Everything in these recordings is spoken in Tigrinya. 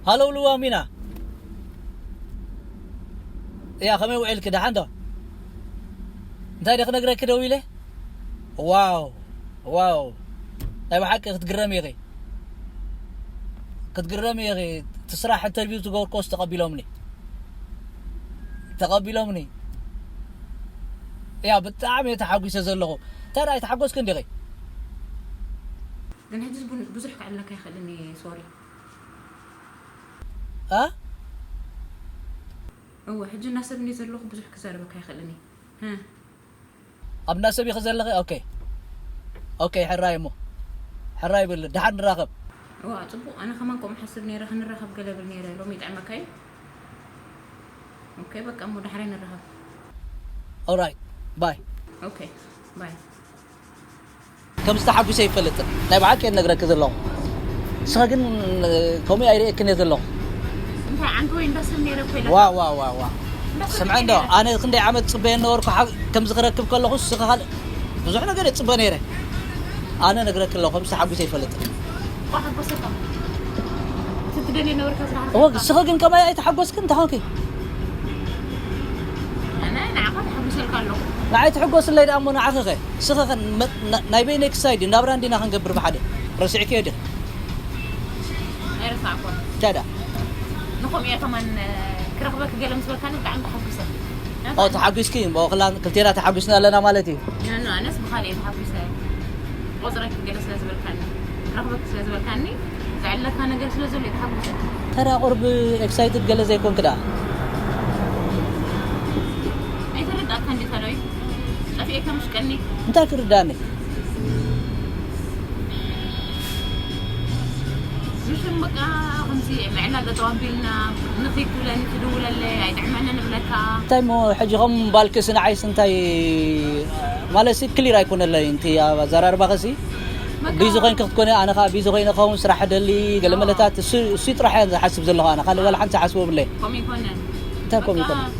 ሃሎ ልዋም ኢና። እያ፣ ከመይ ውዒልኪ? ደሓን ዶ? እንታይ ደ ክነግረኪ ደው ኢለ? ዋው፣ ዋው። ናይ ብሓቂ ክትግረሚ ኢኺ። ክትግረሚ ኢኺ። እቲ ስራሕ ኢንተርቪው ዝገበርኩዎስ ተቐቢሎምኒ። ተቐቢሎምኒ። እያ፣ ብጣዕሚ እየ ተሓጒሰ ዘለኹ። እንታይ ደኣ ኣይተሓጎስክን ዲኺ? ግን ሕጂ ብዙሕ ክዕልለካ ይኽእልን እየ፣ ሶሪ። እ? እወ፣ ሕጂ እናሰብ እንድየ ዘለኹ ብዙሕ ክዛረበካ ይኽእልን እየ። እ። ኣብ እናሰብ ኢኺ ዘለኺ? ኦኬ። ኦኬ፣ ሕራይ እሞ። ሕራይ ብል፣ ደሓን ንራኸብ። እዋ፣ ጽቡቕ። ኣነ ከማን ከምኡ ሓስብ ነይረ፣ ክንራኸብ ገለ ብል ነይረ። ሎሚ ይጥዕመካ እዩ? ኦኬ፣ በቃ እሞ ዳሕራይ ንራኸብ። ኦራይት፣ ባይ። ኦኬ፣ ባይ። ከም ዝተሓጒሰ ይፈልጥ። ናይ ብሓቂ እየ ዝነግረኪ ዘለኹ። ንስኻ ግን ከምኡ ኣይርእየክን እየ ዘለኹ። እንታይ ዓንተ ወይ እንዳስል ነይረ እኮ ኢለካ። ዋ፣ ዋ፣ ዋ፣ ዋ። እንዳስል ስምዐ እንዶ፣ ነይረ። ኣነ ክንደይ ዓመት ጽበየ ነበርኩ፣ ሓ-፣ ከምዚ ክረክብ ከለኹ፣ ንስኻ ካልእ ብዙሕ ነገር እየ ጽበ ነይረ። ኣነ ነግረኪ ኣለኹ፣ ከም ዝተሓጒሰ ይፈልጥ። እኮ ሓጎሰካ። እቲ ትደልዮ ነበርካ ስራሕ እወ፣ ረኺብካ። ንስኺ ግን ከማይ ኣይተሓጎስክን፣ እንታይ ኾንኪ? ኣነ ንዓኻ ተሓጒሰልካ ኣለኹ። ንዓይ ትሕጎስለይ ደኣ እሞ ንዓኺ ኸ? ንስኺ ኸ መ-፣ ና-፣ ናይ በይነይ ክሳይድ ናብራ እንዲና ክንገብር ብሓደ? ረሲዕክዮ ዲኺ? ኣይረሳዕኩን። እንታይ ደኣ? ንኸምኡ እየ ከማን፣ እ፣ ክረኽበኪ ገለ ምስ በልካኒ ብጣዕሚ ተሓጒሰ። ኦ፣ ተሓጒስኪ? እሞ ክላ-፣ ክልቴና ተሓጒስና ኣለና ማለት እዩ። ኖ፣ ኖ፣ ኣነስ ብኻልእ እየ ተሓጒሰ። ቆጽረኪ ገለ ስለ ዝበልካኒ፣ ክረኽበኪ ስለ ዝበልካኒ፣ ዘዕልለካ ነገር ስለ ዘሎ እየ ተሓጒሰ። ተራ ቁርብ ኤክሳይትድ ገለ ዘይኮንክ ደኣ? ኣይተረዳእካን ዲኻ ዳዊት? ጠፊኤካ ምሽ ቀኒ? እንታይ ክርዳኒ? ምሽም በቃ ከምዚ ምዕላ ገጠው ኣቢልና ንኺድ ትብለኒ ትድውለለይ ኣይጥዕመንን እብለካ። እንታይ እሞ ሕጂ ከም ባልክስ ንዓይስ እንታይ ማለትሲ ክሊር ኣይኮነለይ እንቲ ኣዘራርባኸ ሲ በቃ ቢዚ ኮይንክ ክትኮነ ኣነ ኸዓ ቢዚ ኮይነ ክኸውን ስራሕ ደሊ ገለ መለታት እሱ እሱ ጥራሕ እየ ዝሓስብ ዘለኹ ኣነ ካልእ ዋላ ሓንቲ ዝሓስቦ የብለይ። ከምኡ ይኮነን። እንታይ ከምኡ በቃ ይኮነን?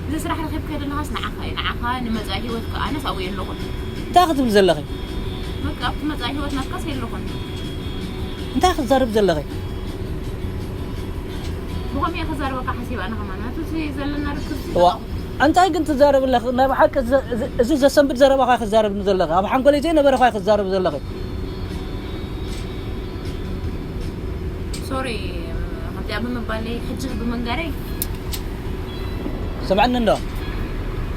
እዚ ስራሕ ረኺብካ ዘለኻስ ንዓኻ እዩ ንዓኻ ንመጻኢ ህይወትካ ኣነስ ኣብኡ የለኹን። እንታይ ክትብል ዘለኺ? በቃ ኣብቲ መጻኢ ህይወት ናትካስ የለኹን። እንታይ ክትዛረብ ዘለኺ? ብኸምኡ እየ ክዛረበካ ሓሲበ ኣነ ከማን ናቱ እቲ ዘለና ርክብ ሲ ዋ እንታይ ግን ትዛረብ ኣለኺ? ናይ ብሓቂ እዚ- እዚ- እዚ ዘሰንብድ ዘረባኻ ክትዛረብ ዘለኺ ኣብ ሓንጎለይ ዘይነበረ ኳ ክትዛረብ ዘለኺ። ሶሪ ከምዚኣ ብምባለይ ሕጂ ብምንጋረይ። ስምዐኒ እንዶ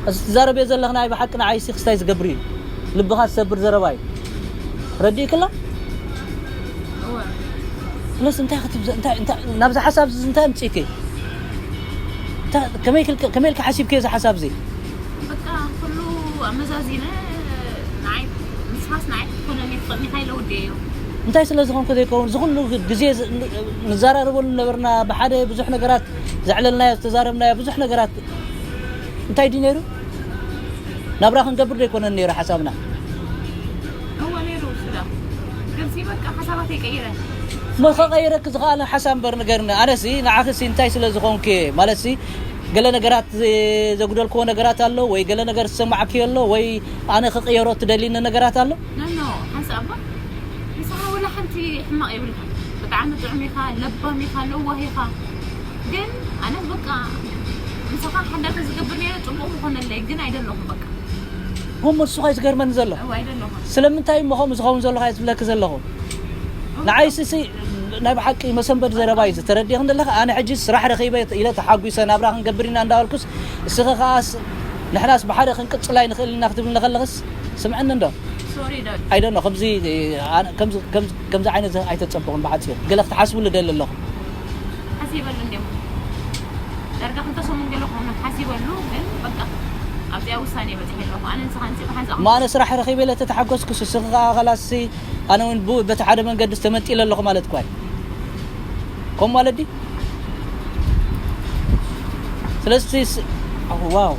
እዚ ትዛረብዮ ዘለኺ ናይ ብሓቂ ንዓይሲ ክስታይ ዝገብር እዩ። ልብኻ ዝሰብር ዘረባ እዩ። ረዲእክላ? እወ። ስለዚ እንታይ ክትብዘ እንታይ እንታይ ናብዚ ሓሳብ እዚ እንታይ ኣምጺእኪ? እንታይ ከመይ ክልከ ከመይ ኢልካ ሓሲብኪ እዚ ሓሳብ እዚ? በቃ ኩሉ ኣመዛዚነ ንዓይ ንስኻስ ንዓይ ክትኮነኒ ትኽእልኒ ኢለ ወዲኤዮ። እንታይ ስለ ዝኾንኩ ዘይከውን እዚ ኩሉ ግዜ ዝ- ንዘራረበሉ ነበርና ብሓደ ብዙሕ ነገራት ዘዕለልናዮ ዝተዛረብናዮ ብዙሕ ነገራት እንታይ ድዩ ነይሩ? ናብራ ክንገብር ዶ ኣይኮነን ነይሩ ሓሳብና? እወ ነይሩ እሱ ዳ። ግልፂ በቃ ሓሳባተይ ቀይረ። ሞ ከቐይረኪ ዝኸኣለ ሓሳብ እምበር ንገርኒ። ኣነሲ ንዓኺሲ እንታይ ስለ ዝኾንኩ እየ? ማለትሲ ገለ ነገራት ዘጉደልክዎ ነገራት ኣሎ ወይ ገለ ነገር ዝሰማዕክዮ ኣሎ ወይ ኣነ ክቕየሮ ትደልይኒ ነገራት ኣሎ? ኖ ኖ ሓንሳእ እባ ንስኻ ወላ ሓንቲ ሕማቕ የብልካ። ብጣዕሚ ጥዑም ኢኻ፣ ለባም ኢኻ፣ ለዋህ ኢኻ። ግን ኣነስ በቃ ምሳኻ ሓዳር ተዝገብር ነይረ ጽቡቕ ምኾነለይ፣ ግን ኣይደለኹን በቃ። እሞ ንሱ ኸኣ እዩ ዝገርመኒ ዘሎ። እው ኣይደለኹን። ስለምንታይ እሞ ከምኡ ዝኸውን ዘሎ ኸኣ ዝብለኪ ዘለኹ? ንዓይሲ ሲ ናይ ብሓቂ መሰንበዲ ዘረባ እዩ ዝተረዲእኺ ዘለኺ። ኣነ ሕጂ ስራሕ ረኺበ ኢለ ተሓጒሰ ናብራ ክንገብር ኢና እንዳበልኩስ እስኺ ኸኣስ ንሕናስ ብሓደ ክንቅጽል ኣይንኽእልን ኢና ክትብልኒ ከለኽስ ስምዕኒ እንዶ? ሶሪ ዳዊት። I don't know ከምዚ ኣነ- ከምዚ ከምዚ ከምዚ ዓይነት ዘ- ኣይተጸበኹን ብሓጺሩ ገለ ክትሓስብሉ ደሊ ኣለኹ። ሓሲበሉ እንዲም ዳርጋ ክልተ ሰሙን ገለ ክኾኑ ሓሲበሉ ግን በቃ ኣብዚኣ ውሳኔ በጺሐ ኣለኹ ኣነ ንስኻ ንሲ ብሓንሳ እሞ ኣነ ስራሕ ረኺበ ኢለ ተተሓጎስኩስ እስኺ ከኣ ኸላስሲ ኣነ እውን ብ- በቲ ሓደ መንገዲ ዝተመንጢለ ኣለኹ ማለት እኳ እዩ። ከምኡ ማለት ድዩ? ስለዚ ስ- ዋው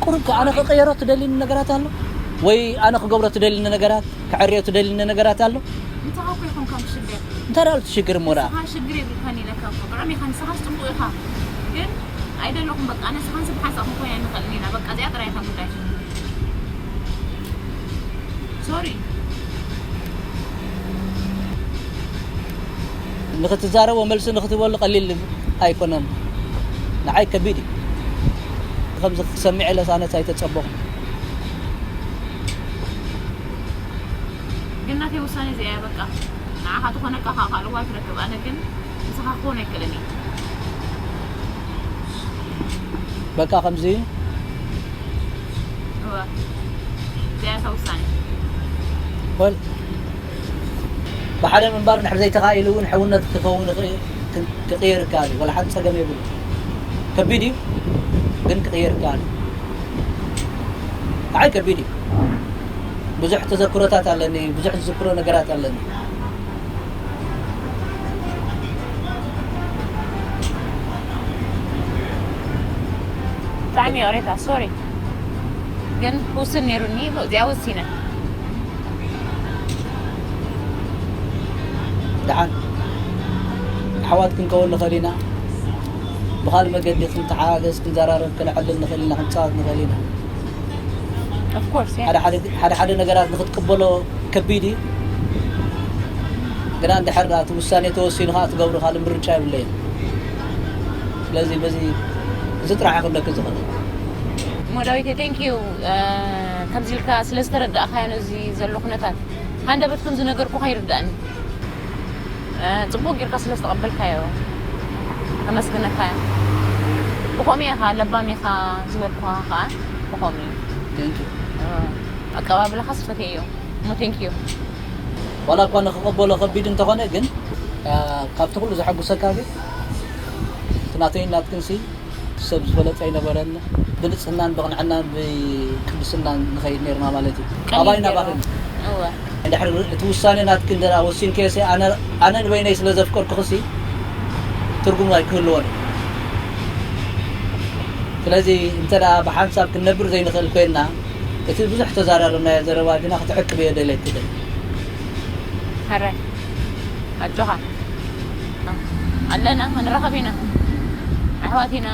ቁሩብ ከ ኣነ ክቕየሮ ትደልኒ ነገራት ኣሎ ወይ ኣነ ክገብሮ ትደልኒ ነገራት ክዕርዮ ትደልኒ ነገራት ኣሎ? ንስኻ እኮ ይኹን ከም ሽግር እንታይ ዳሉ ትሽግር እሞ ደኣ ንስኻ ሽግር የብልካን ኢለካ እኮ ጥዑም ኢኻ ንስኻስ ጥንቁቕ ኢኻ ግን ኣይደለኹም በቃ ኣነ ንስኻን ስብ ሓንሳእ ክንኮይና ንኽእልን ኢና በቃ እዚኣ ጥራይ እታ ጉዳይ ሶሪ ንኽትዛረቦ መልሲ ንኽትህበሉ ቀሊል ኣይኮነን። ንዓይ ከቢድ እዩ። ከምዚ ክሰምዕ ኢለስ ኣነስ ኣይተጸበኹ። ግን ናተይ ውሳኔ እዚኣ እያ። በቃ ንዓኻ ትኾነካ ካብ ካልእ እዋ ትረክብ። ኣነ ግን ምሳኻ ክኾን ኣይክእልን እየ። በቃ ከምዚ እዩ። እወ። እዚኣ እያ ውሳኔ። ወል ብሓደ ምንባር እንድሕር ዘይተኻኢሉ እውን ሕውነት ክኸውን ይኽእል፣ ክ- ክቕየር ይከኣል እዩ። ወላ ሓንቲ ጸገም የብሉ። ከቢድ እዩ ግን ክቕየር ይከኣል እዩ። ንዓይ ከቢድ እዩ። ብዙሕ ተዘክሮታት ኣለኒ፣ ብዙሕ ዝዝክሮ ነገራት ኣለኒ። ብጣዕሚ ይቕሬታ፣ ሶሪ። ግን ክውስን ነይሩኒ፣ እዚኣ ወሲነ። ደሓን ኣሕዋት ክንከውን ንኽእል ኢና። ብኻልእ መገዲ ክንተሓጋገዝ፣ ክንዘራረብ፣ ክንዕልል ንኽእል ኢና፣ ክንፃወት ንኽእል ኢና። Of course, yeah. ሓደ ሓደ ሓደ ሓደ ነገራት ንክትቅበሎ ከቢድ እዩ። ግና እንድሕር እቲ ውሳኔ ተወሲኑ ከዓ ትገብሮ ካልእ ምርጫ የብለይን። ስለዚ በዚ እዚ ጥራሕ ክብለኪ ዝኽእል። እሞ ዳዊት፣ thank you፣ ከምዚ ኢልካ ስለ ዝተረዳእካዮ ነዚ ዘሎ ኩነታት። ሃንደበት ከም ዝነገርኩኻ ይርዳእኒ። ጽቡቅ ጌርካ ስለ ዝተቐበልካዮ ከመስግነካ እየ። ብኸምኡ ኢኻ ለባም ኢኻ ዝበልኩኻ ከዓ ብኸምኡ እዩ። Thank you። ኣቀባብላኻ ስፈትየዮ እሞ thank you። ዋላ እኳ ንክቐበሎ ከቢድ እንተኾነ ግን፣ አ፣ ካብቲ ኩሉ ዘሐጉሰካ ግን እቲ ናተይን ናትክንሲ ሰብ ዝፈለጠ ኣይነበረን። ብንጽህናን ብቕንዕናን ብቅድስናን ንኸይድ ነርና ማለት እዩ። ቀሊል ኣባይ ገይሩ። ናባኽን እወ። እንድሕር እቲ ውሳኔ ናትክን እንተ ወሲንከዮ፣ ኣነ ኣነ ንበይነይ ስለ ዘፍቀርኩኽሲ ትርጉም ኣይክህልዎን። ስለዚ እንተ ደኣ ብሓንሳብ ክንነብር ዘይንኽእል ኮይንና፣ እቲ ብዙሕ ተዛራረብናዮ ዘረባ ግና ክትዕቅብዮ ደልየኪ። ሕራይ ኣጆኻ። ኣለና፣ ክንራኸብ ኢና። ኣሕዋት ኢና።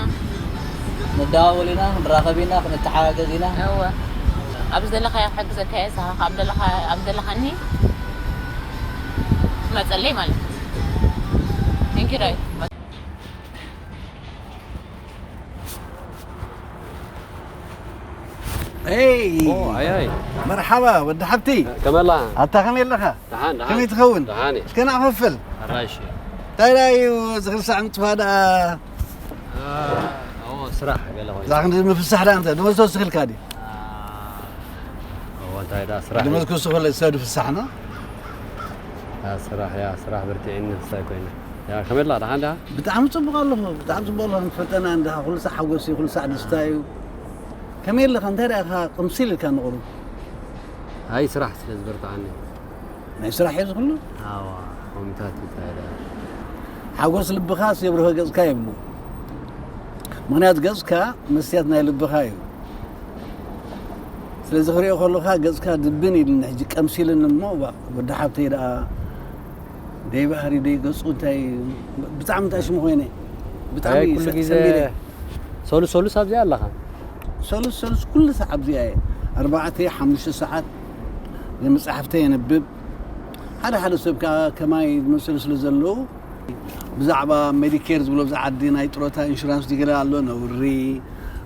ንደዋወል ኢና፣ ክንራኸብ ኢና፣ ክንተሓጋገዝ ኢና። እወ። ኣብ ዘለኻዮ ክሕግዘካ እየ፣ ንስኻ ኣብ ዘለኻ-፣ ኣብ ዘለኻኒ ትመጸለይ ማለት እዩ። Thank you ዳዊት። Hey! ኦ፣ ኣይ፣ ኣይ። መርሓባ ወዲ ሓብቲ። ከመላ? ኣታ ከመይ ኣለኻ? ደሓን፣ ደሓን። ከመይ ትኸውን? ደሓን እየ። እስከ ንኣኸፍል። ኣራይሽ። እንታይ ደኣ እዩ እዚ ክልተ ሳዕ ምጥፋእ ደኣ? ኣ፣ ኦ፣ ስራሕ ገለ ኮይኑ። እዛ ክንዲ ምፍሳሕ ደኣ እንታይ ደሞዝ ተወስኽልካ ድዩ? ኣ፣ ኦ፣ እንታይ ደኣ ስራሕ እዩ። ደሞዝ ክውስኸሉ ሰብ ድፍሳሕና? ያ ስራሕ፣ ያ ስራሕ ብርቲዕኒ ክስታይ ኮይነ። ያ ከመላ ደሓን ደኣ? ብጣዕሚ ጽቡቕ ኣለኹ፣ ብጣዕሚ ጽቡቕ ኣለኹ። ንፈተና እንዳ ኩሉ ሳዕ ሓጎስ እዩ፣ ኩሉ ሳዕ ደስታ እዩ። ከመይ ኣለኻ? እንታይ ደኣ ኢኻ ቅምሲል ኢልካ ንቕሩ? ኣይ ስራሕ ስለ ዝበርትዓኒ። ናይ ስራሕ እዩ ዝኽሉ? ኣዋ፣ ኮምታት እንታይ ደኣ? ሓጎስ ልብኻስ የብርሆ ገጽካ ይብሉ። ምኽንያቱ ገጽካ መስትያት ናይ ልብኻ እዩ። ስለዚ ክሪኦ ከለኻ ገጽካ ድብን ኢሉኒ፣ ሕጂ ቀምሲሉኒ እሞ፣ ዋ፣ ወዲ ሓብተይ ደኣ ደይ ባህሪ ደይ ገጹ እንታይ ብጣዕሚ ተኣሽሙ ኮይነ። ብጣዕሚ ኣይ፣ ኩሉ ሰ-፣ ግዜ ሰንቢደ። ሰሉስ ሰሉስ ኣብዚኣ ኣለኻ? ሰሉስ ሰሉስ ኩሉ ሰዓት ኣብዚኣ እየ። ኣርባዕተ፣ ሓሙሽተ ሰዓት ንመጻሕፍተይ የንብብ። ሓደ ሓደ ሰብ ከኣ ከማይ ዝመሰሉ ስለ ዘለዉ ብዛዕባ ሜዲኬር ዝብሎ ኣብዚ ዓዲ ናይ ጥሮታ ኢንሹራንስ ድዩ ገለ ኣሎ ነውሪ፣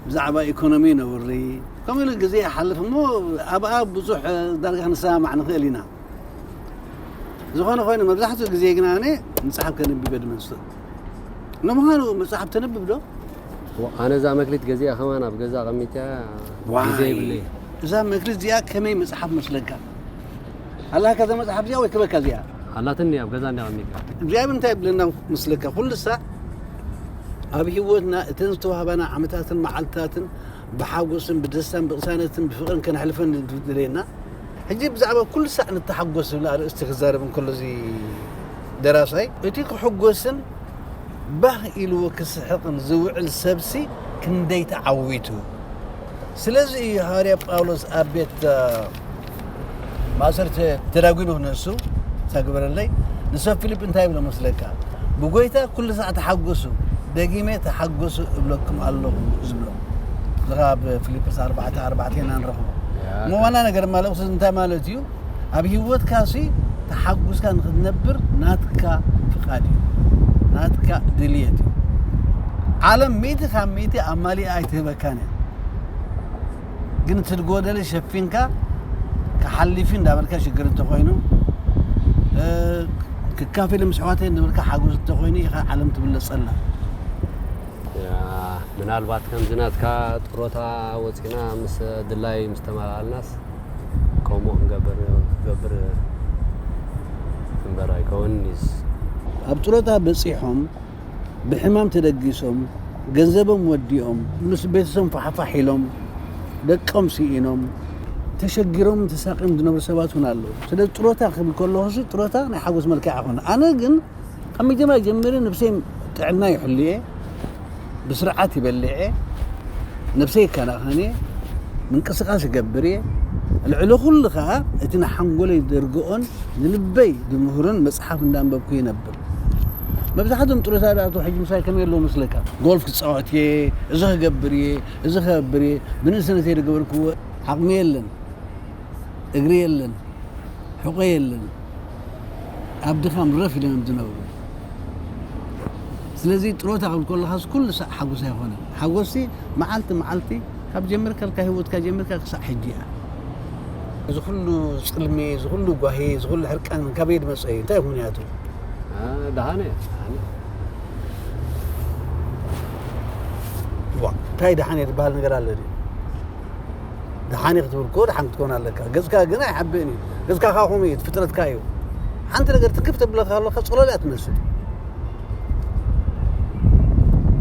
ብዛዕባ ኢኮኖሚ ነውሪ። ከምኡ ኢሉ ግዜ ይሓልፍ እሞ ኣብኣ ብዙሕ ዳርጋ ክንሰማማዕ ንኽእል ኢና። ዝኾነ ኮይኑ መብዛሕትኡ ግዜ ግን ኣነ መጽሓፍ ከንብብ እየ ድመስል። ንምዃኑ መጽሓፍ ተንብብ ዶ? ኣነ እዛ መክሊት ገዚኣ ከማን ኣብ ገዛ ኣቐሚጥያ ግዜ ይብለይ። እዛ መክሊት እዚኣ ከመይ መጽሓፍ መስለካ? ኣላካ እዛ መጽሓፍ እዚኣ ወይ ክበካ እዚኣ? ኣላትኒ ኣብ ገዛ እንዳ ኣቐሚጥያ። እግዚኣብሔር እንታይ ይብለና መስለካ? ኩሉ ሳዕ ኣብ ህይወትና እተን ዝተዋህባና ዓመታትን መዓልትታትን ብሓጎስን ብደስታን ብቕሳነትን ብፍቕርን ከነሕልፈን ዝደለየና። ሕጂ ብዛዕባ ኩሉ ሳዕ ንተሓጎስ ዝብል ኣርእስቲ ክዛረብ እንከሎ እዚ ደራሳይ፣ እቲ ክሕጎስን ባህ ኢልዎ ክስሕቕን ዝውዕል ሰብሲ ክንደይ ተዓዊቱ። ስለዚ እዩ ሃዋርያ ጳውሎስ ኣብ ቤት፣ እ፣ ማእሰርቲ ተዳጒኑ ክነሱ ተግበረለይ። ንሰብ ፊልፕ እንታይ ይብሎ መስለካ? ብጎይታ ኩሉ ሳዕ ተሓጎሱ፣ ደጊመ ተሓጎሱ እብለኩም ኣለኹ ዝብሎ። እዚ ኸዓ ኣብ ፊልፕስ ኣርባዕተ ኣርባዕተ ኢና ንረኽቦ። እሞ ዋና ነገር ማለት እዚ እንታይ ማለት እዩ? ኣብ ህይወትካ ሲ ተሓጉስካ ንኽትነብር ናትካ ፍቓድ እዩ። ናትካ ድልየት እዩ። ዓለም ሚእቲ ካብ ሚእቲ ኣማሊኣ ኣይትህበካን እያ። ግን እቲ ዝጎደለ ሸፊንካ ክሓልፍ እዩ እንዳበልካ ሽግር እንተኾይኑ፣ እ፣ ክካፈል ምስ ኣሕዋተይ እንዳበልካ ሓጎስ እንተኾይኑ ኢኻ ዓለም ትብለጸላ። ያ፣ ምናልባት ከምዚ ናትካ ጥሮታ ወፂና ምስ ድላይ ምስ ተመላልናስ ከምኡ ክንገብር ክገብር እምበር ኣይከውንስ። ኣብ ጥሮታ በጺሖም ብሕማም ተደጊሶም ገንዘቦም ወዲኦም ምስ ቤተሰቦም ፋሕፋሕ ኢሎም ደቆም ስኢኖም ተሸጊሮም ተሳቂዮም ዝነብሩ ሰባት እውን ኣለዉ። ስለዚ ጥሮታ ክብል ከለኹ ጥሮታ ናይ ሓጎስ መልክዕ ኣይኮነ። ኣነ ግን ካብ መጀመርያ ጀሚረ ነብሰይ ጥዕና ይሕልየ፣ ብስርዓት ይበልዕ እየ፣ ነብሰይ ይከናኸን እየ፣ ምንቅስቃስ ይገብር እየ። ልዕሊ ኩሉ ከዓ እቲ ንሓንጎለይ ዘርግኦን ንልበይ ዝምህሮን መፅሓፍ እንዳንበብኩ ይነብር። መብዛሕትኦም ጥሮታ ዝኣትዉ ሕጂ ምሳይ ከመይ ኣለዉ መስለካ? ጎልፍ ክፃወት እየ፣ እዚ ክገብር እየ፣ እዚ ክገብር እየ። ብንእስነተይ ዝገበርክዎ ዓቕሚ የለን፣ እግሪ የለን፣ ሕቆ የለን። ኣብ ድኻም ረፍ ኢሎም እዮም ዝነብሩ። ስለዚ ጥሮታ ክብል ከለኻስ ኩሉ ሳዕ ሓጎስ ኣይኮነን። ሓጎስሲ መዓልቲ መዓልቲ ካብ ጀመርከልካ ህይወትካ ጀሚርካ ክሳዕ ሕጂ እያ። እዚ ኩሉ ጽልሚ፣ እዚ ኩሉ ጓሂ፣ እዚ ኩሉ ሕርቃን ካበይ ዝመጸ እዩ? እንታይ እዩ ምኽንያቱ? አ፣ ደሓነ፣ ደሓነ። ዋ፣ እንታይ ደሓነ ዝበሃል ነገር ኣሎ ድዩ? ደሓነ ክትብል እኮ ደሓን ክትኮን ኣለካ። ገጽካ ግን ኣይሓብእን እዩ። ገጽካ ከኣ ከምኡ እዩ፣ እቲ ፍጥረትካ እዩ። ሓንቲ ነገር ትክፍ ተብለካ ከለካ ጸሎል እያ ትመስል።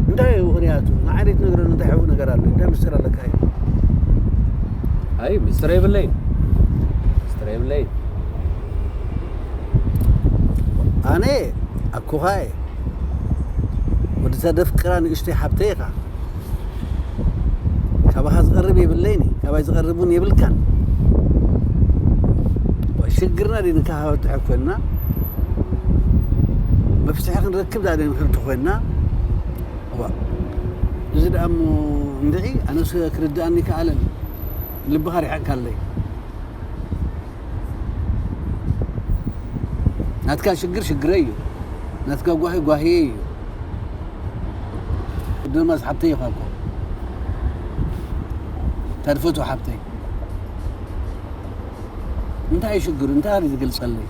እንታይ እዩ ምኽንያቱ? ንዓይ ዘይትነግረኒ እንታይ ሕቡእ ነገር ኣሎ? እንታይ ምስጢር ኣለካ እዩ? ኣይ፣ ምስጢር የብለይን። ምስጢር የብለይን። ኣነ ኣኮኻ እየ። ወዲ እዛ ደፍቅራ ንእሽተይ ሓብተይ ኢኻ። ካባኻ ዝቐርብ የብለይን እዩ። ካባይ ዝቐርብ እውን የብልካን። ሽግርና ድዩ ንካባብትሐ ኮይንና? መፍትሒ ክንረክብ ዳ ንኽእል ተኾይንና? ዋ፣ እዚ ደኣ እሞ እንድዒ፣ ኣነስ ክርድኣኒ ከኣለን። ልብኻ ሪሓቅካለይ። ናትካ ሽግር ሽግረይ እዩ። ናትካ ጓሂ ጓሂየይ እዩ። ደማስ ሓብተይ ኢኻ እኮ። እታ ዝፈትዎ ሓብተይ። እንታይ እዩ ሽግሩ? እንታይ እዩ ዝገልጸለይ?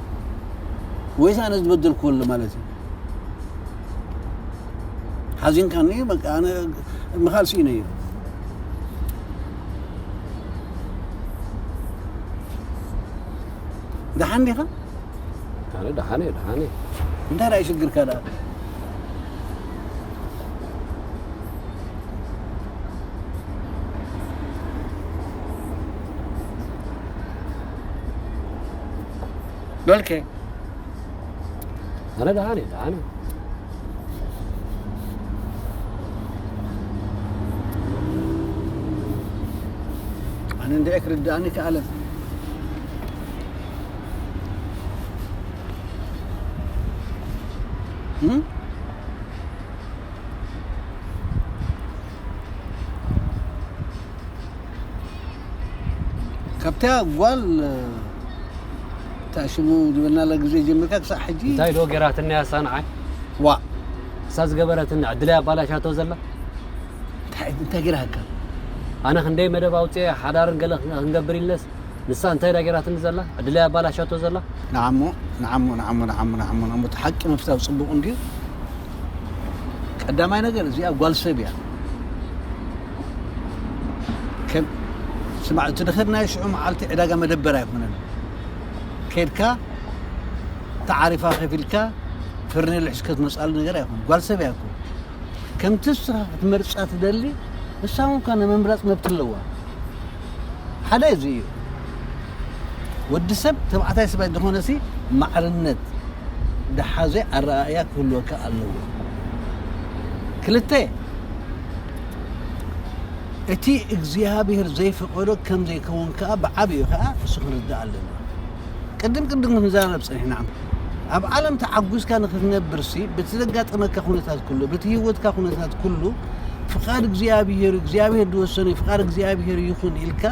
ወይስ ኣነ ዝበደልኩዎ ኣሎ ማለት እዩ? ሓዚንካኒ፣ በቃ፣ ኣነ ምኻድ ስኢነ እዩ። ደሓን ዲኻ? ኣነ ደሓነ፣ ደሓነ። እንታይ ደኣ ሽግርካ ደኣ? በልከ። ኣነ ደሓነ፣ ደሓነ። ኣነ እንድዒ ክርድኣኒ ከኣለን። እም? ካብታ ጓል እታ ሽሙ ዝበልናላ ግዜ ጀሚርካ ክሳዕ ሕጂ እንታይ ዶ ገይራትኒ እያ እሳ ንዓይ? ዋ፣ እሳ ዝገበረትኒ ዕድለይ ኣባላሻቶ ዘላ። እንታይ እንታይ ገይራካ? ኣነ ክንደይ መደብ ኣውፅኤ ሓዳርን ገለ ክንገብር ኢለስ ንሳ እንታይ ዳ ገይራትኒ ዘላ? ዕድለይ ኣባላሻቶ ዘላ። ንዓሞ ንዓሞ ንዓሞ ንዓሞ ንዓሞ ንዓሞ እቲ ሓቂ ምፍታው ፅቡቕ እንድዩ። ቀዳማይ ነገር እዚኣ ጓል ሰብ እያ። ከም ስማዕ፣ እቲ ድኸድናዮ ሽዑ መዓልቲ ዕዳጋ መደበር ኣይኮነን። ከድካ ተዓሪፋ ከፊልካ ፈርኔሎ ሒዝካ ትመፅኣሉ ነገር ኣይኮነን። ጓል ሰብ እያ እኮ። ከምቲ ንስኻ ክትመርፃ ትደሊ፣ ንሳ እውን እኳ ናይ ምምራፅ መብት ኣለዋ። ሓደ እዚ እዩ። ወዲ ሰብ ተባዕታይ ሰብኣይ ዝኾነ ሲ ማዕርነት ዝሓዘ ኣረኣእያ ክህልወካ ኣለዎ። ክልተ፣ እቲ እግዚኣብሔር ዘይፈቐዶ ከም ዘይከውን ከኣ ብዓቢኡ ከኣ እሱ ክንርዳእ ኣለና። ቅድም ቅድም ክንዛረብ ጸኒሕና። ኣብ ዓለም ተዓጒስካ ንኽትነብርሲ፣ በቲ ዘጋጠመካ ኩነታት ኩሉ፣ በቲ ህይወትካ ኩነታት ኩሉ፣ ፍቓድ እግዚኣብሔር፣ እግዚኣብሔር ዝወሰነ ፍቓድ እግዚኣብሔር ይኹን ኢልካ፣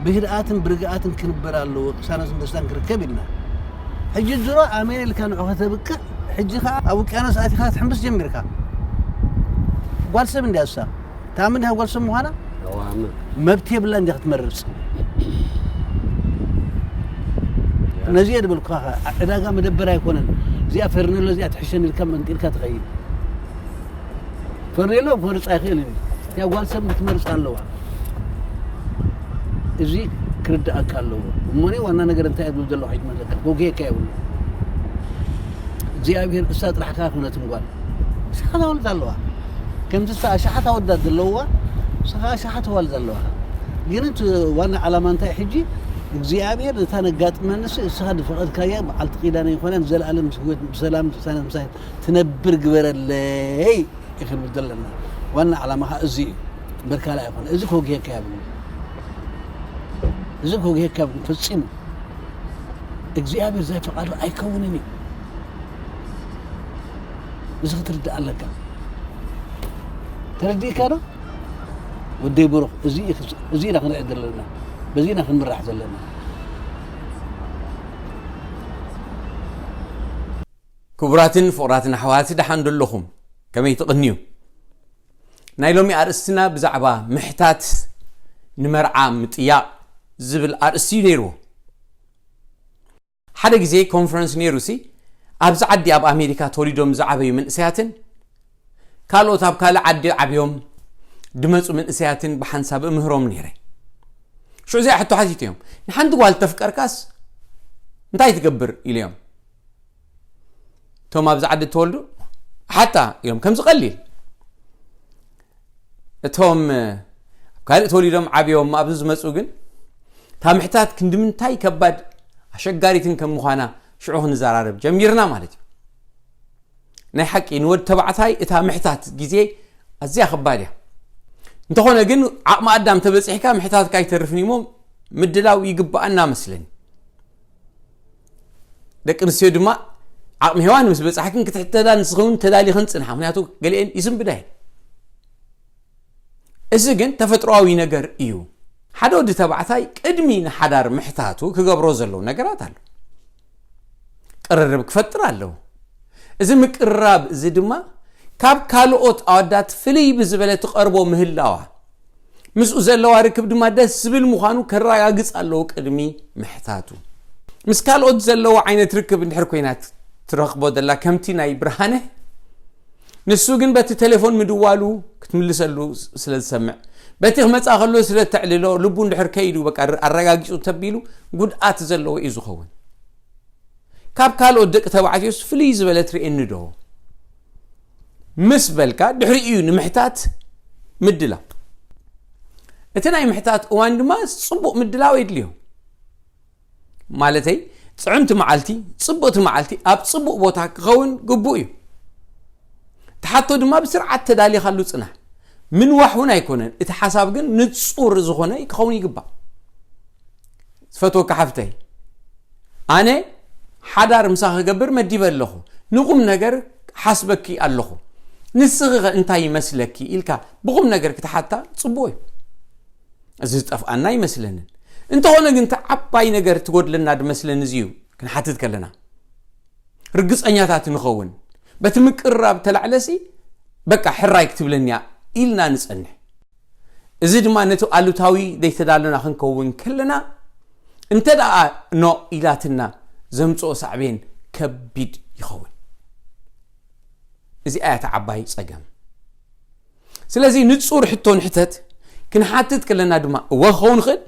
ብህድኣትን ብርግኣትን ክንበር ኣለዎ፣ ቅሳነትን ደስታን ክርከብ ኢልና። ሕጂ ድሮ ኣሜን ኢልካ ንዑ ከተብቅዕ፣ ሕጂ ከዓ ኣብ ውቅያኖስ ኣቲኻ ክትሕምብስ ጀሚርካ። ጓል ሰብ እንድያ እሳ። ታምን ድያ ጓል ሰብ ምዃና? ኣዋምን መብት የብላ እንድያ ክትመርጽ። ነዚ እየ ድበልኩኻ። ዕዳጋ መደበር ኣይኮነን። እዚኣ ፈርኔሎ እዚኣ ትሕሸን ኢልካ መንጢልካ ትኸይድ። ፈርኔሎ ክመርጽ ኣይኽእልን እዩ። እቲኣ ጓል ሰብ ክትመርጽ ኣለዋ። እዚ ክርድኣካ ኣለዎ። እሞኒ ዋና ነገር እንታይ እብል ዘለኹ ሕጂ መለካ ጎጌካ የብሉ። እግዚኣብሔር እሳ ጥራሕ ከኣ ክነትም ጓል ንስኻ ታወልድ ኣለዋ። ከምቲ እሳ ኣሽሓት ኣወዳት ዘለውዋ ንስኻ ኣሽሓት ኣዋልድ ኣለዋ። ግን እቲ ዋና ዓላማ እንታይ ሕጂ እግዚኣብሔር ነታ ነጋጥመንስ እስኻ ዝፈቐድካያ በዓልቲ ኪዳነ ይኾነ ንዘለኣለም ምስ ህይወት ብሰላም ብሳነ ምሳይ ትነብር ግበረለይ ይኽብል ዘለና ዋና ዓላማ ኸዓ እዚ እዩ። እምበር ካልእ ኣይኮነ። እዚ ከውግየካ የብሉ። እዚ ከውግየካ የብሉ ፈጺሙ። እግዚኣብሔር ዘይፈቓዱ ኣይከውንን እዩ። እዚ ክትርዳእ ኣለካ። ተረዲእካ ዶ? ወደይ ብሩኽ፣ እዚ እዩ ክስ- እዚ ኢና ክንርኢ ዘለና። በዚ ኢና ክንምራሕ ዘለና። ክቡራትን ፍቑራትን ኣሕዋት ደሓን ዶ ኣለኹም? ከመይ ትቕንዩ? ናይ ሎሚ ኣርእስትና ብዛዕባ ምሕታት ንመርዓ ምጥያቕ ዝብል ኣርእስቲ እዩ ነይርዎ። ሓደ ግዜ ኮንፈረንስ ነይሩ ሲ ኣብዚ ዓዲ ኣብ ኣሜሪካ ተወሊዶም ዝዓበዩ መንእሰያትን ካልኦት ኣብ ካልእ ዓዲ ዓብዮም ድመፁ መንእሰያትን ብሓንሳብ እምህሮም ነይረ። ሽዑ እዚኣ ሕቶ ሓቲቶም እዮም። ንሓንቲ ጓል ተፍቀርካስ እንታይ ትገብር ኢለዮም። እቶም ኣብዚ ዓዲ እተወልዱ ሓታ እዮም ከምዚ ቀሊል። እቶም ኣብ ካልእ ተወሊዶም ዓብዮም ኣብዚ ዝመፁ ግን እታ ምሕታት ክንዲ ምንታይ ከባድ ኣሸጋሪትን ከም ምዃና ሽዑ ክንዘራረብ ጀሚርና ማለት እዩ። ናይ ሓቂ ንወድ ተባዕታይ እታ ምሕታት ግዜ ኣዝያ ከባድ እያ። እንተኾነ ግን ዓቕሚ ኣዳም ተበፂሕካ ምሕታትካ ኣይተርፍን እሞ ምድላው ይግባኣና መስለኒ። ደቂ ኣንስትዮ ድማ ዓቕሚ ሄዋን ምስ በፃሕክን ክትሕተዳ ንስኽውን ተዳሊኽን ፅንሓ፣ ምክንያቱ ገሊአን ይስንብዳ እየን። እዚ ግን ተፈጥሮኣዊ ነገር እዩ። ሓደ ወዲ ተባዕታይ ቅድሚ ንሓዳር ምሕታቱ ክገብሮ ዘለዎ ነገራት ኣሎ። ቅርርብ ክፈጥር ኣለዎ። እዚ ምቅርራብ እዚ ድማ ካብ ካልኦት ኣወዳት ፍልይ ብዝበለ ትቐርቦ ምህላዋ ምስኡ ዘለዋ ርክብ ድማ ደስ ዝብል ምዃኑ ከረጋግጽ ኣለዎ ቅድሚ ምሕታቱ። ምስ ካልኦት ዘለዎ ዓይነት ርክብ እንድሕር ኮይና ትረኽቦ ዘላ ከምቲ ናይ ብርሃነ ንሱ ግን በቲ ቴሌፎን ምድዋሉ ክትምልሰሉ ስለ ዝሰምዕ በቲ ክመጻ ከሎ ስለ ተዕልሎ ልቡ እንድሕር ከይዱ በቃ ኣረጋጊጹ ተቢሉ ጉድኣት ዘለዎ እዩ ዝኸውን። ካብ ካልኦት ደቂ ተባዕትዮስ ፍልይ ዝበለ ትርእየኒ ዶ? ምስ በልካ ድሕሪኡ እዩ ንምሕታት ምድላው። እቲ ናይ ምሕታት እዋን ድማ ጽቡቕ ምድላው የድልዮ። ማለተይ ጽዕንቲ መዓልቲ፣ ጽብቕቲ መዓልቲ ኣብ ጽቡቕ ቦታ ክኸውን ግቡእ እዩ። እቲ ሓቶ ድማ ብስርዓት ተዳሊኻሉ ጽናሕ። ምንዋሕ እውን ኣይኮነን፣ እቲ ሓሳብ ግን ንጹር ዝኾነ ክኸውን ይግባእ። ዝፈትወካ ሓፍተይ፣ ኣነ ሓዳር ምሳኺ ክገብር መዲበ ኣለኹ፣ ንቑም ነገር ሓስበኪ ኣለኹ፣ ንስኺ ኸ እንታይ ይመስለኪ ኢልካ ብቑም ነገር ክትሓታ ጽቡቕ እዩ። እዚ ዝጠፍኣና ኣይመስለንን። እንተኾነ ግን እቲ ዓባይ ነገር ትጎድለና ድመስለኒ እዚ እዩ ክንሓትት ከለና ርግጸኛታት ንኸውን። በቲ ምቅርራብ ተላዕለሲ በቃ ሕራይ ክትብለኒ እያ ኢልና ንጸንሕ። እዚ ድማ ነቲ ኣሉታዊ ዘይተዳለና ክንከውን ከለና እንተ ደኣ ኖ ኢላትና ዘምጽኦ ሳዕቤን ከቢድ ይኸውን። እዚኣ እያ እታ ዓባይ ጸገም። ስለዚ ንጹር ሕቶ ንሕተት፣ ክንሓትት ከለና ድማ እወ ክኸውን ይኽእል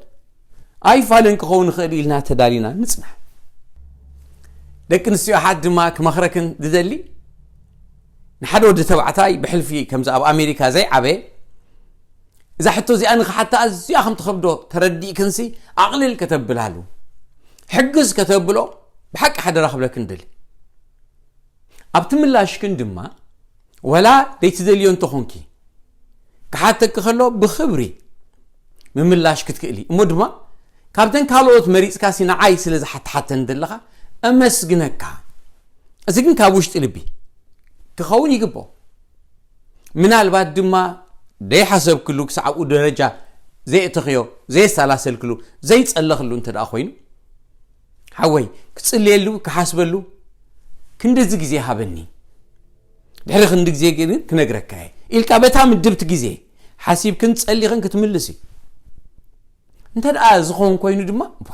ኣይፋልን ክኸውን ይኽእል ኢልና ተዳሊና ንጽናሕ። ደቂ ኣንስትዮ ኣሓት ድማ ክመኽረክን ዝደሊ ንሓደ ወዲ ተባዕታይ ብሕልፊ ከምዚ ኣብ ኣሜሪካ ዘይዓበየ እዛ ሕቶ እዚኣ ንኽሓታ ኣዝያ ከም ትኸብዶ ተረዲእክንሲ ኣቕልል ከተብላሉ ሕግዝ ከተብሎ ብሓቂ ሓደራ ክብለክን ደሊ። ኣብቲ ምላሽክን ድማ ወላ ዘይትደልዮ እንተኾንኪ ክሓተኪ ከሎ ብኽብሪ ምምላሽ ክትክእሊ እሞ ድማ ካብተን ካልኦት መሪፅካሲ ንዓይ ስለ ዝሓትሓተን ዘለኻ እመስግነካ። እዚ ግን ካብ ውሽጢ ልቢ ክኸውን ይግብኦ። ምናልባት ድማ ዘይሓሰብክሉ ክሳብ ኣብኡ ደረጃ ዘየእተኽዮ ዘየሰላሰልክሉ ዘይፀለኽሉ እንተ ደኣ ኮይኑ ሓወይ ክፅልየሉ ክሓስበሉ ክንድዚ ግዜ ሃበኒ፣ ድሕሪ ክንዲ ግዜ ግን ክነግረካ እየ ኢልካ በታ ምድብቲ ግዜ ሓሲብክን ጸሊኽን ክትምልስ እዩ። እንተ ደኣ ዝኸውን ኮይኑ ድማ፣ ቧ፣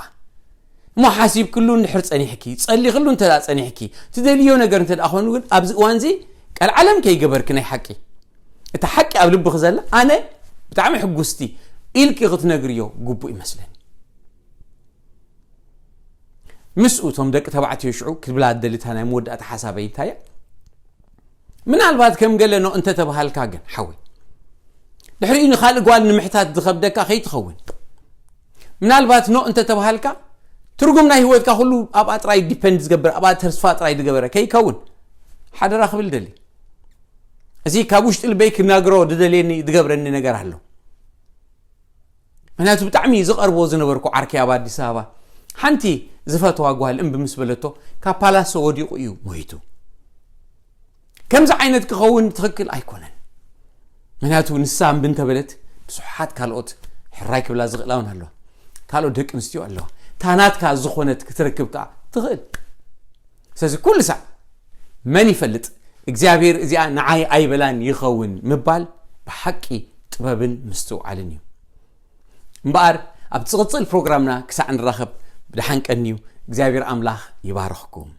እሞ ሓሲብክሉ እንድሕር ጸኒሕኪ፣ ጸሊኽሉ እንተ ደኣ ጸኒሕኪ፣ ትደልዮ ነገር እንተ ደኣ ኮይኑ ግን ኣብዚ እዋንዚ ቀልዓለም ከይገበርኪ ናይ ሓቂ፣ እታ ሓቂ ኣብ ልብኺ ዘላ ኣነ ብጣዕሚ ሕጉስቲ ኢልኪ ክትነግርዮ ግቡእ ይመስለኒ። ምስኡ እቶም ደቂ ተባዕትዮ ሽዑ ክብላ ደልታ ናይ መወዳእታ ሓሳበይ እንታይ እያ? ምናልባት ከም ገለ ኖ እንተተባሃልካ ግን ሓወይ፣ ድሕሪኡ ንኻልእ ጓል ንምሕታት ዝኸብደካ ከይትኸውን። ምናልባት ኖ እንተተባሃልካ ትርጉም ናይ ህይወትካ ኩሉ ኣብኣ ጥራይ ዲፐንድ ዝገብር፣ ኣብኣ ተስፋ ጥራይ ዝገበረ ከይከውን ሓደራ ክብል ደሊ። እዚ ካብ ውሽጢ ልበይ ክናገሮ ዝደልየኒ ዝገብረኒ ነገር ኣሎ። ምክንያቱ ብጣዕሚ ዝቐርቦ ዝነበርኩ ዓርከይ ኣብ ኣዲስ ኣበባ ሓንቲ ዝፈትዋ ጓል እምቢ ምስ በለቶ ካብ ፓላሶ ወዲቑ እዩ ሞይቱ። ከምዚ ዓይነት ክኸውን ትኽክል ኣይኮነን። ምክንያቱ ንሳ እምቢ እንተበለት ብዙሓት ካልኦት ሕራይ ክብላ ዝኽእላ እውን ኣለዋ። ካልኦት ደቂ ኣንስትዮ ኣለዋ። እታ ናትካ ዝኾነት ክትረክብ ከኣ ትኽእል። ስለዚ ኩሉ ሳዕ መን ይፈልጥ እግዚኣብሔር እዚኣ ንዓይ ኣይበላን ይኸውን ምባል ብሓቂ ጥበብን ምስትውዓልን እዩ። እምበኣር ኣብ ዝቕጽል ፕሮግራምና ክሳዕ ንራኸብ ብደሓን ቀንዩ እግዚኣብሔር ኣምላኽ ይባርኽኩም።